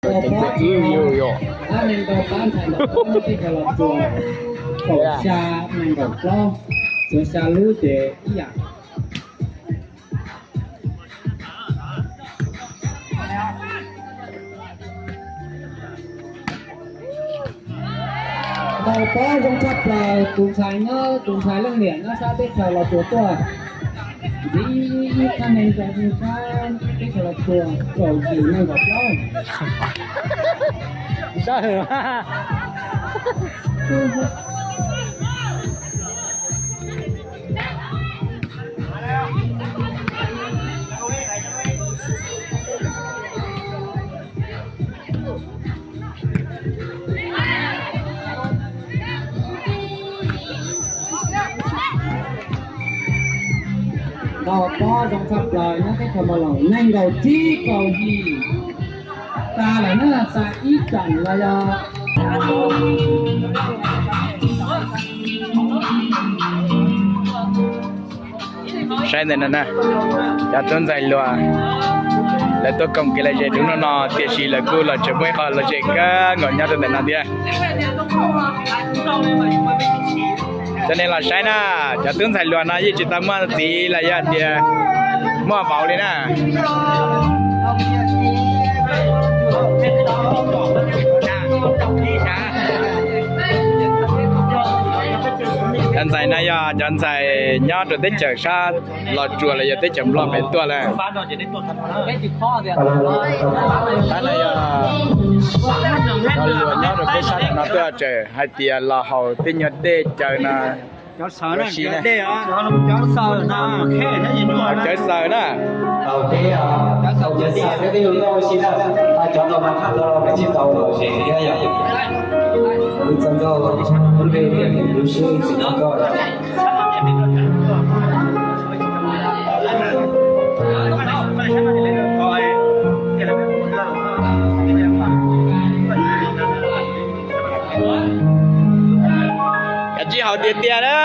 Tus pob, ob neeg nkaus pab ntxhais nkaus plaub no tej zaum los txuas kaum xya nees nkaum plaub, txuas xya lub ces ib yam. Nkaus pob zoo tshaj plaws, tus ntxhais nyob, tus ntxhais leej niam nyob sab teb chaws Los Tsuas tuaj. Ntxiv ib thaj neeg rau sab teb chaws Los Tsuas, kaum yim nees nkaum plaub. Nkaus pob zoo tshaj plaws nyob teb chaws Mos Loos, nees nkaum tsib kaum yim. Tas lawm na, tas ib teem los yog. Saib ntawm no na, cov tub ntxhais hluas lawv tuaj koom kev lom zem rau hnub no, tiam sis lawv kuj los tseem muaj ib qho lom zem kawg nkaus nyob rau ntawm no thiab. Cov nej los saib na, cov tub ntxhais hluas no yeej tsis tau muaj txiv los yog tias muaj vauv li na. Cov ntxhais no yog cov ntxhais nyob rau teb chaws sab Los Tsuas los yog teb chaws Nplog pem tuaj lawm. Tab no yog cov hluas nyob rau peb sab no tuaj tseem hais tias los haus tej nyuag dej caw no. Cov xaws na. Cov xaws na. Kav tsij haus tiag tiag na.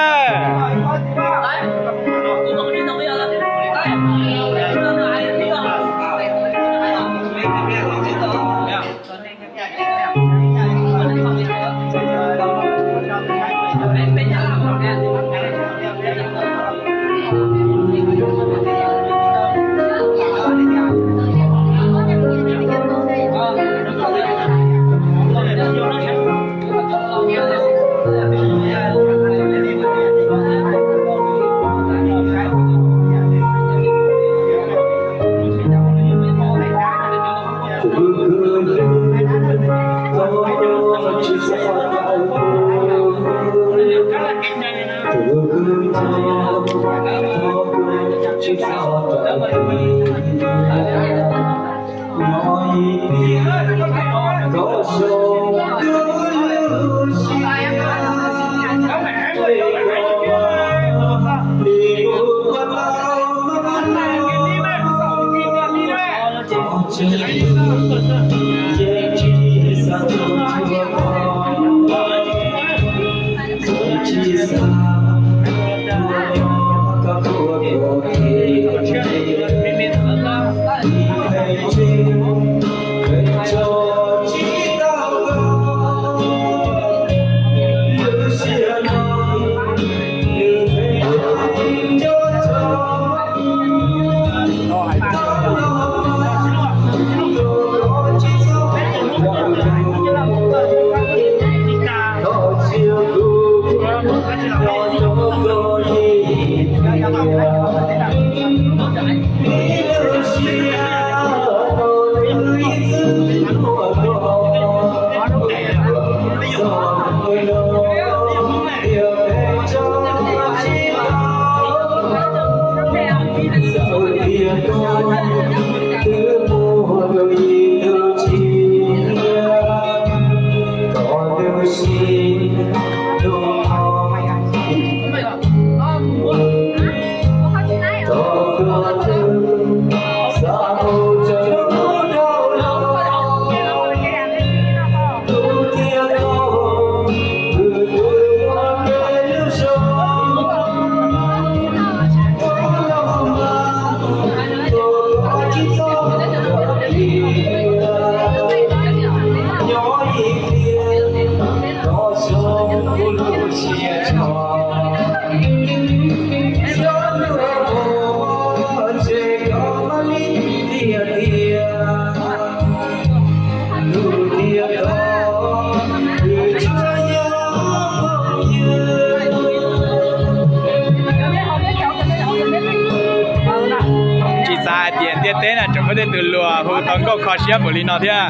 Tej tus luam hu tau nkauj kho siab npaum li no thiab.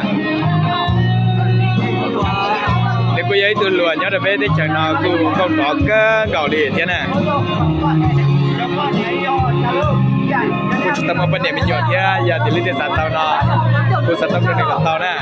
Nws kuj yog ib tug luam nyob rau peb teb chaws no kuj nkauj nrov kawg nkaus li thiab na. Kuj tsis tau muaj poj niam me nyuam thiab, yog tias leej twg xav tau no, kuj xav tau rau nws los tau na.